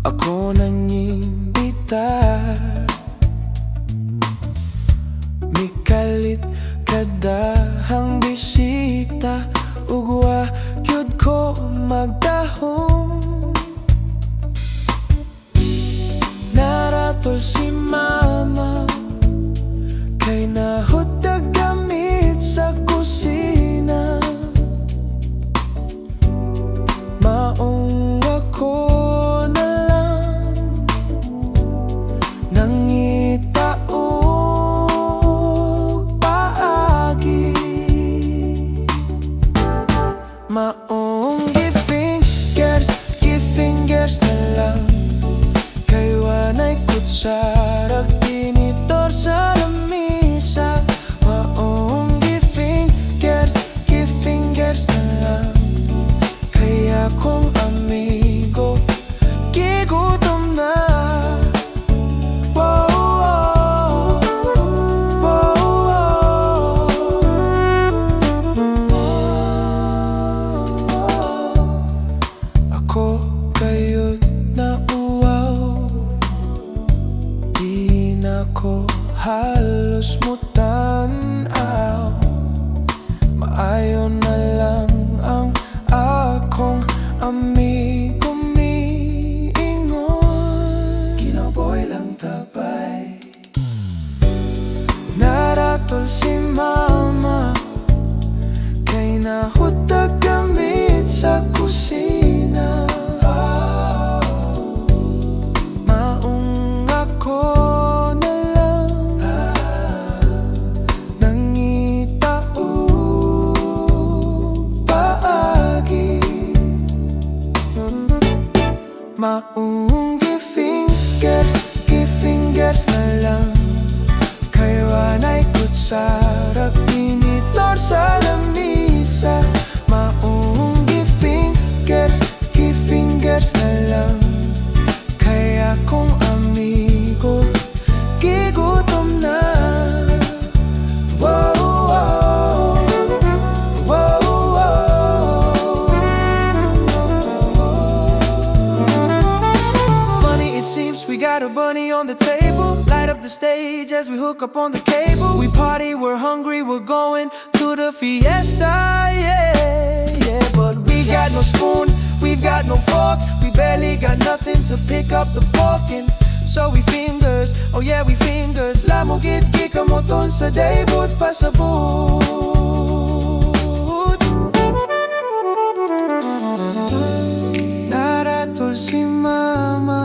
Ako nang imbitar. Mikalit kadahang bisita ug wa gyud ko magdahom. Naratol si mama kay nahutag gamit sa kusina. Maong ako na lang nangita og paagi. Maong gi-fingers, gi-fingers na lang kay wanay kutsara, tinidor sa lamisa. Maong gi-fingers, gi-fingers na lang kay akong amigo gigutom na. Whoa. Ako kaayo nauwaw. Di na ko halos mutan-aw. Maayo na lang ang akong amigo miingon, "Kinabuhi lang ta, bai." Naratol si mama kay nahutag gamit sa kusina. Maong ako na lang nangita og paagi. Maong gi-fingers, gi-fingers na lang kay wanay kutsara, tinidor sa lamisa. Maong gi-fingers, gi-fingers na lang kay akong amigo gigutom na. Whoa. Funny it seems we got a bunny on the table. Light up the stage as we hook up on the cable. We party, we're hungry, we're going to the fiesta, yeah. But we got no spoon, we've got no fork. We barely got nothing to pick up the pork in. So we fingers, oh yeah, we fingers. Lamugit gikamoton sa debut pasabot. Naratol si mama.